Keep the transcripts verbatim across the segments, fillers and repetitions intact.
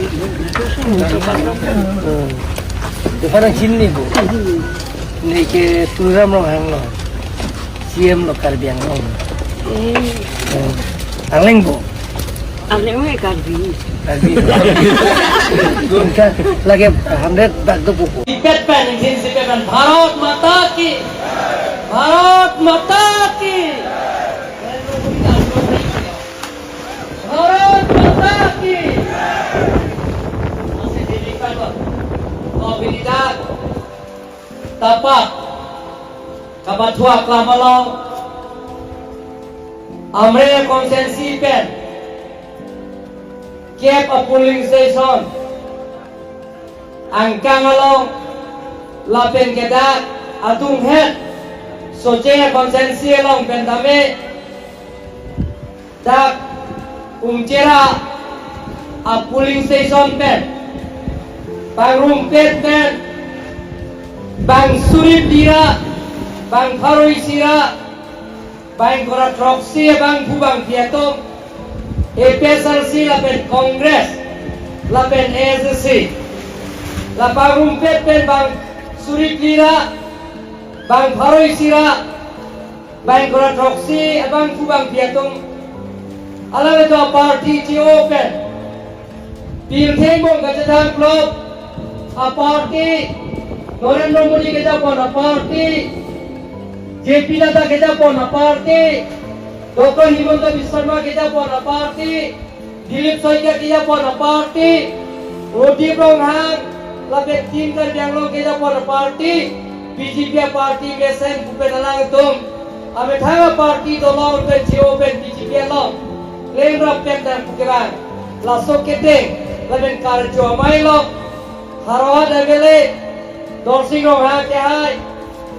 Hmm. Depan ang sini bu. Neke Tuliram Ronghang lo. C M lo Karbi Anglong. Hmm. Angleng bu. Angleng me Karbi. Karbi. Lagi hundred dak do bu. Ipet pen, ingsin si ipet pen. Bharat Mata Ki. Bharat Mata Ki. Bharat Mata Ki. Masih di depan, Pak. Oh, binidak. Tapak. Kapathua klamalo. Amre constituency pen. Kep a polling station. Angkang along. Lapen kedak. Adung het. Soche constituency along pen tame. Dak Umchera a polling station pen, bang rumpet pen, bang suri phli ra, bang pharo isi ra, bang ingkoi ra throksi, bang phu bang phi atum, A P H L C lapen Congress, lapen A S D C, la bang rumpet pen bang suri phli ra, bang pharo isi ra, bang ingkoi ra throksi, bang phu bang phi atum. Alanglitum a party chi open. Pirthe angbong kachethang klop a party. Narendra Modi kejapon a party. J P Nadda kejapon a party. Doctor Himanta Biswa Sarma kejapon a party. Dilip Saikia kejapon a party, Pradip Ronghang, lapen Team Karbi Anglong kejapon a party, B J P a party mesen pu pen alangtum amethang a party dolong pen chio pen B J P along klemrap pen dam pu kelang. Laso keteng, lapen karju amei lo, Howraghat M L A Dorsing Ronghang akehai,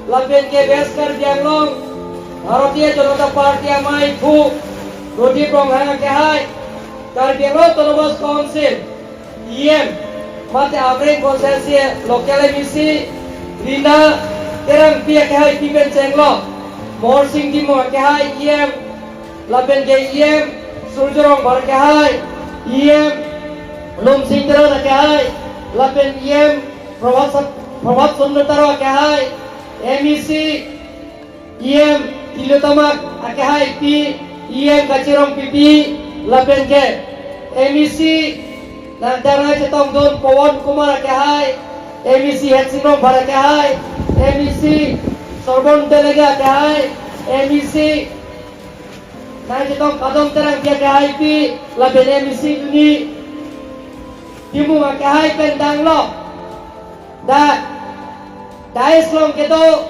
lapen ke West Karbi Anglong Bharatiya Janata Party amei phu Pradip Ronghang akehai, Karbi Anglong Autonomous Council E M, mate Amreng constituency local M A C Rina Terangpi akehai pi pen chenglo, Morsing Timung akehai E M, lapen ke E M Surjya Rongphar akehai, E M Lumsing Teron akehai, lapen E M Prabhat Sa-, Prabhat Chandra Taro akehai, M A C E M Tilottama akehai pi, E M Kache Rongpipi, lapen ke M A C nangdang nangchetongdun Pawan Kumar akehai, M A C Hensing Rongphar akehai, M A C Sorbon Telenga akehai, M A C nangchetong Kadom Terangpi akehai pi, lapen M A C Duni Timung akehai pen danglo. Dak dais along kedo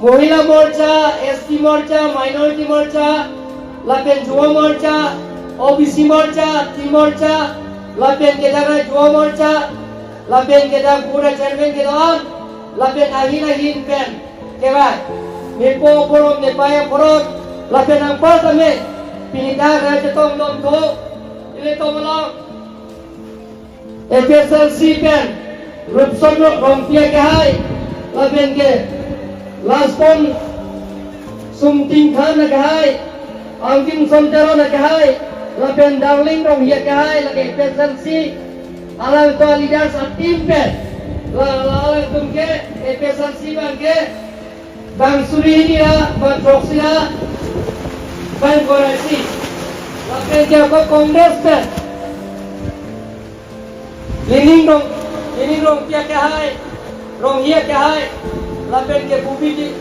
Mohila Morcha, S T Morcha, Minority Morcha, lapen Yuva Morcha, O B C Morcha, Teen Morcha, lapen kedak Yuva Morcha, lapen kedak Board Chairman kedo-an, lapen ahin ahin pen kevang, mepo aporom, mepei aporom, lapen anparta me pini dak nangchetongdun thu, ilitum along A P H L C pen Rupson Rongpi akehai, lapen ke Laspon Sumtingthan akehai, Angkimson Teron akehai, lapen Darling Ronghi akehai, lake A P H L C alangtum a leaders a team pen, la, la, alangtum ke A P H L C abang ke bang suri hini ra, bang throksi ra, bang ingkoi ra isi, lapen ke ako Congress pen Lining Rong, Lining Rongpi akehai, Ronghi akehai, lapen ke Bubi Ti-,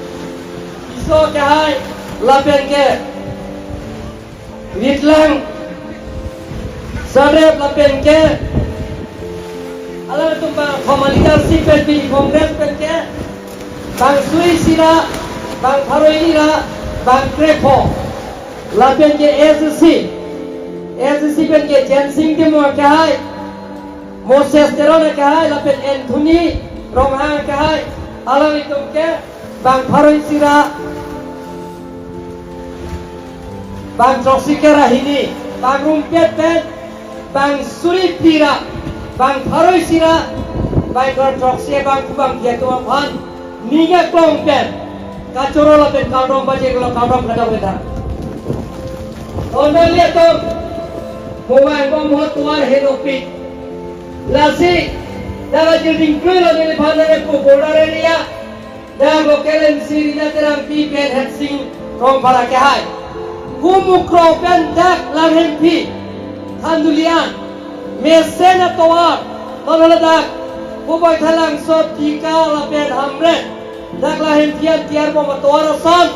Tisso akehai, lapen ke Ritlang Sarep, lapen ke alangtum bang formal leadership pen pi Congress pen ke bang suri isi ra, bang pharo hini ra, bang krepho. Lapen ke A S D C, A S D C pen ke Jensing Timung akehai, Moses Teron akehai, lapen Anthony Ronghang akehai, alanglitum ke bang pharo isi ra, bang throksi ke ra hini, bang rumpet pen bang suri phli ra, bang pharo isi ra, bang ingkoi ra throksi, bang phu bang phi atum aphan ning aklong pen kachoro lapen kardom pajirlo, kardom kadokave tha. Tondang liatum, mo vangbom ho tovar henopik. Lasi, dak ajir dingklui lo neliphan nangpu border area. Dak local M C Rina Terangpi pen Hensing Rongphar akehai. Hum Ukro pen dak Langhemphi, Khanduli an, mesen atovar, non ladak Phu Baithalangso, Dika lapen Hamren, dak Langhemphi an tiar bom atovar ason,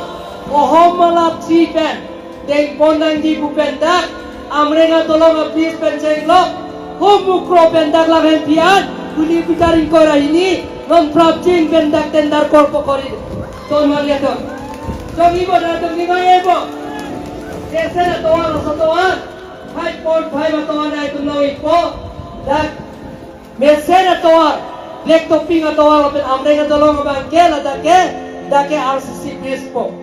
ohom malapsi pen dengpon nangji pu pen dak Amreng adolong a-bridge pen chenglok, Hum Ukro pen dak Langhemphi an, kuli bitar ingkoi ra hini, non prapjin pen dak tender korpo kori. Ton mari aton. Jong ibo dak ton lima ibo. Mesen atovar, laso atovar, five point five atovar nangtum long-ikpo. Dak mesen atovar, black topping atovar lapen Amreng adolong abang ke ladak ke, dak ke R C C bridge po.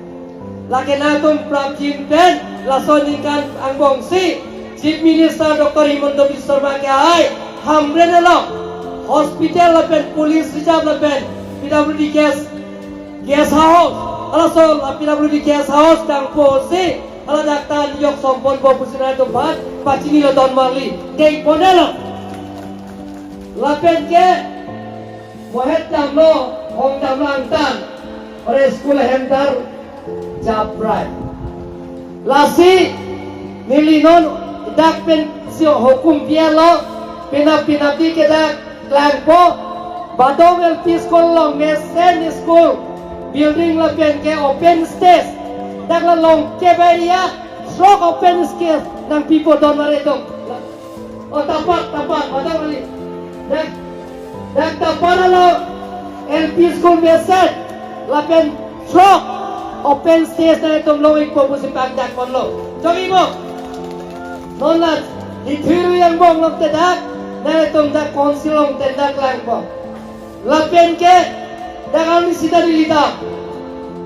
Lake nangtum prapjin pen laso aningkan angbongsi Chief Minister Doctor Himanta Biswa Sarma akehai Hamren along hospital lapen police reserve lapen P W D guest, guest house, halaso la P W D guest house kangposi hala dak ta niyok sompon po pusi nangtumphan pachinilo don marli. Dengponlo. Lapen ke mohet damlo, hong damlo angtan, ore school ahem dar japrai. Lasi neli non dak pensi hukum pialo, penap penapdi ke dak klangpo, Badong L P school along mesen school building lapen ke open stage, dak la long ke bai ria, throk open stage nangpipo don mare dong. O, Tapar, Tapar, Badong kali. Dak, dak Tapar along L P school mesen lapen throk open stage nangtum long-ikpo pusi pangjakponlo. Jong ibo. Non la hithir yang bong lok te dak, nangtum dak council along te dak langpo. Lapen ke dak arni sita neli ta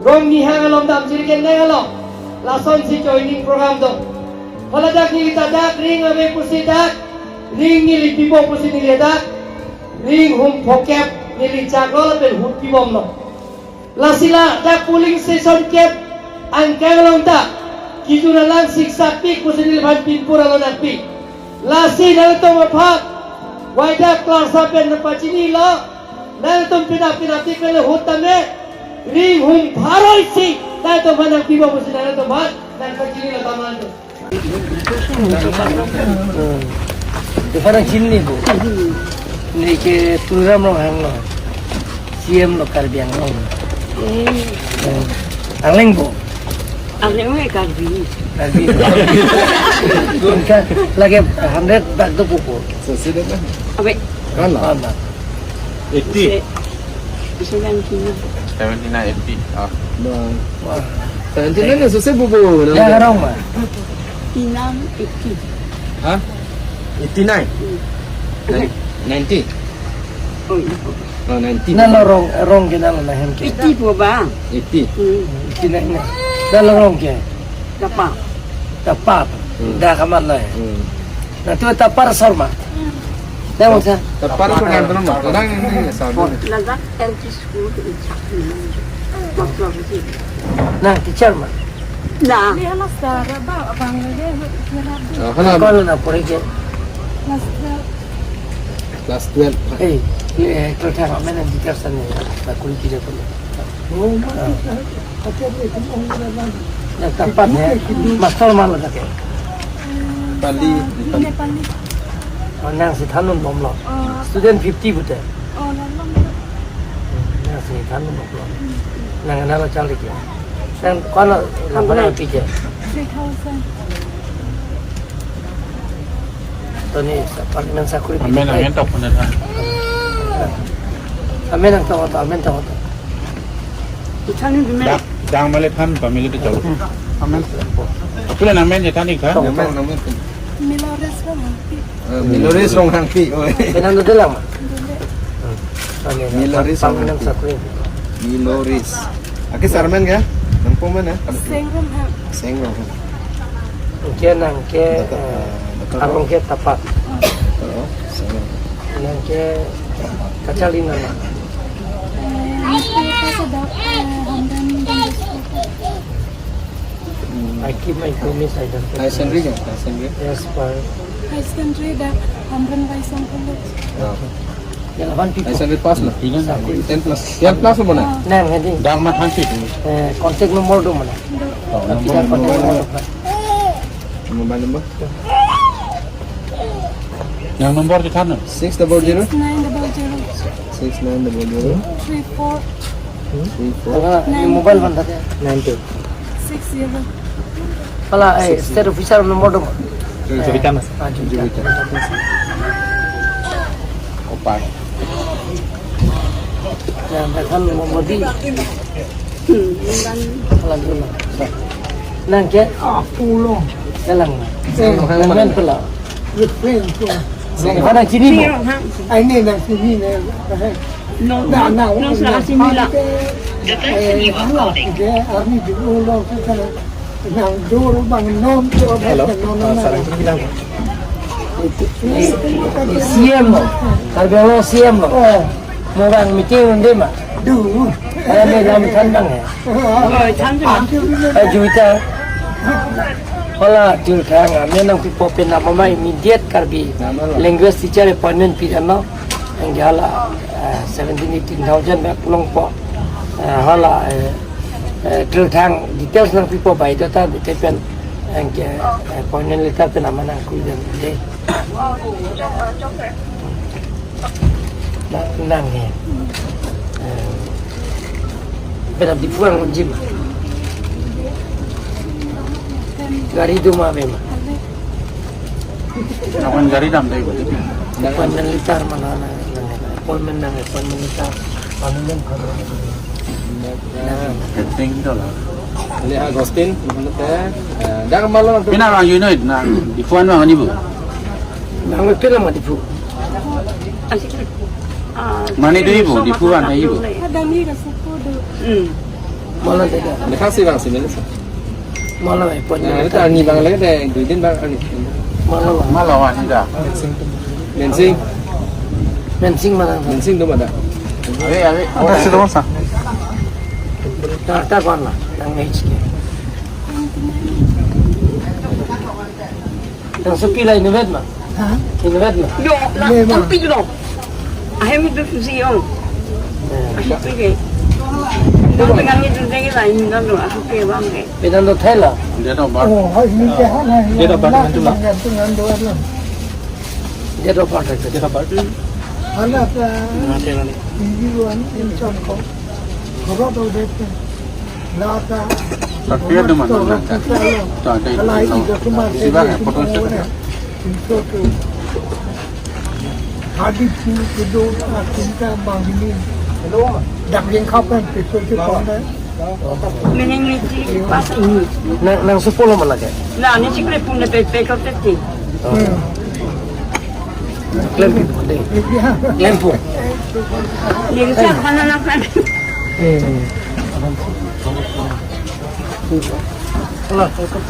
Rongnihang along damjir kenang along lasonsi joining program do. Hala dak neli ta dak ring ave pusi dak ring neli pipo pusi neli dak ring hum phokep neli chaklo lapen hut pibomlo. Lasi ladak polling station kep angkang along ta kejun alang siksa pik pusi neliphan pinpur along nangpi. Lasi nangtum aphan waida klarsa pen nangpachinilo, nangtum penap penapdi pen le hut tame ring hum pharoi si nangtum aphan nangpipo pusi nangtum aphan nangpachinilo taman tu. Hmm. Depan chinine bo. Neke Tuliram Ronghang lo. C M lo Karbi Anglong. Eh. Hmm. Arleng bo. Arleng me Karbi. Karbi. Ingka lake hundred bak do pupo. Sasi dah kan? Abe. Kan lah. Kan lah. Eighty. Seventy-nine, eighty. Ah. Bang. Wah. Seventy-nine na sose bubu. Ya, karong ma. Inam eighty. Hah? Eighty-nine? Hmm. Nine-, ninety? Oh, iya. Oh, ninety. Na lo rong, rong ke na lo na hem ke. Eighty po ba? Eighty. Hmm. Eighty-nine na. Na lo rong ke. Dapat. Dapat. Hmm. Da kamat na. Hmm. Na tu Tapar Sarma. Dah masa. Tapar ko nang terus ma. Nang ini sama. Ladak L P school ke ichak ni. Waktu aku sih. Na teacher ma. Na. Ni alas dah ba Bangladesh. Ah, hana. Kau na pore ke? Class twelve. Class twelve. Eh, eh, kau cakap mana teacher sana ya? Tak kulit tidak pun. Oh, masih. Ah. Yang Tapar ya, master ma lo dak ke? Pali. Nepali. Oh, nangsi thandun bomlo. Oh. Student fifty pute. Oh, lalu. Nangsi thandun bomlo. Nang nalo chalik ya. Nang kono lampara pije. Three thousand. Toni apartment sakuri. Amen, amen, tok pun dah. Amen ang tok, amen tok. Ichani gimana? Dang, dang male tham family tu jauh. Amen. Aku lah namen je tani kha. Namen, namen. Milores Ronghangpi. Eh, Milores Ronghangpi. Oh. Kenal tu dalam. Dulu. Milores Ronghangpi. Sakuri. Milores. Aki sarmen ke? Nangpong mana? Seng Ronghang. Seng Ronghang. Ke nang ke, eh, arong ke Tapar. Oh, Seng Ronghang. Nang ke kachalina ma? Eh, nang ke kasadok, eh, Hamdan dan Disko. Hmm. I keep my promise, I don't. Higher secondary ke? Higher secondary? Yes, but Higher secondary dak Hamren Waisong College. Ya, delapan pitu. Higher secondary pass na? Ten plus. Ten plus lo mana? Nang, hadi. Dak ma thansi. Eh, contact number do mana? Oh, tidak contact number. Mobile number? Yang nomor di sana? Six double zero? Six nine double zero. Six nine double zero. Three four. Three four. Hala, nine mobile two. Nine two. Six zero. Hala, eh, six zero. State officer number do. Jovita mas. Ah, Jovita. Jovita. Opa. Yang tekan nomor di. Hala dulu. Nang ke? Ah, pulo. Dalang. Eh. Nang mana? Nang pula. Refrain tu. Mana sini mo? Ai ni nang sini ni. No, na, no, na, no, na, sila sini la. Eh, hala, ke, arni di ulo ke, nang dulu bang nom tu. Hello. No, no, no. Ah, sarang tu bilang. C M lo. Karbi Anglong C M lo. Oh. Murang meeting undi ma. Du. Ada dalam tandang ya. Oh, tandang. Eh, Jovita. Hala, Tirthang, amen nangpipo pen nama ma immediate Karbi language teacher appointment pi ano. Yang hala, eh, seventeen, eighteen thousand bak longpo. Eh, hala, eh, eh, Tirthang details nangpipo bai data detail pen. Yang ke, eh, appointment letter pen nama nangkui dan deh. Nang, nang he. Eh, pen Diphu angunji ma? Gari do ma ave ma? Appointment letter mana nang, nang, appointment nang, appointment letter. Appointment, appointment. Penting itu lah. Ini Agustin, mana teh? Eh, dah kemalu. Pina bang Yunoid, nang Diphu an bang ani bu. Nang pina ma Diphu. Mane do ibu, Diphu an ibu. Ada ni ka suku do. Hmm. Mana teh? Ini kasih bang sini. Mala, eh, pon. Nah, itu ani bang lagi deh, dua din bang ani. Mala, mala. Mala, wah, ini dah. Mensing. Mensing mana? Mensing tu mana? Awe, awe. Ada si rumah sa. Tar, tar, mana? Yang H K. Yang sepi lah, inutvet ma? Ha? Inutvet ma? Yo, lah, Lima. Tapi lo. Ahem itu susi yo. Ahem itu ke. Lo dengan itu dengan lain, lo, aku ke bang ke. Pedan do thela. Dia do bar. Oh, hai, ini ke hal hai. Dia do bar, lah, itu lah. Dengan, dengan dua lah. Dia do bar, dia do bar. Anak, eh, nanti, nanti. Ini wan, ini contoh. Kalau tu dia tu. Tapi ada mana? Tak ada itu. Siapa yang potong siapa? Hadi pu kedo akinta bangini. Dak jengkau kan pistol ke pon. Meaning miti pas ini. Nang, nang supo lo mana ke? Nah, ini cikle pun pe pe kau teti. Hmm. Klempi pun deh. Klempo. Ini siapa nana kan? Eh. Alah, cukup.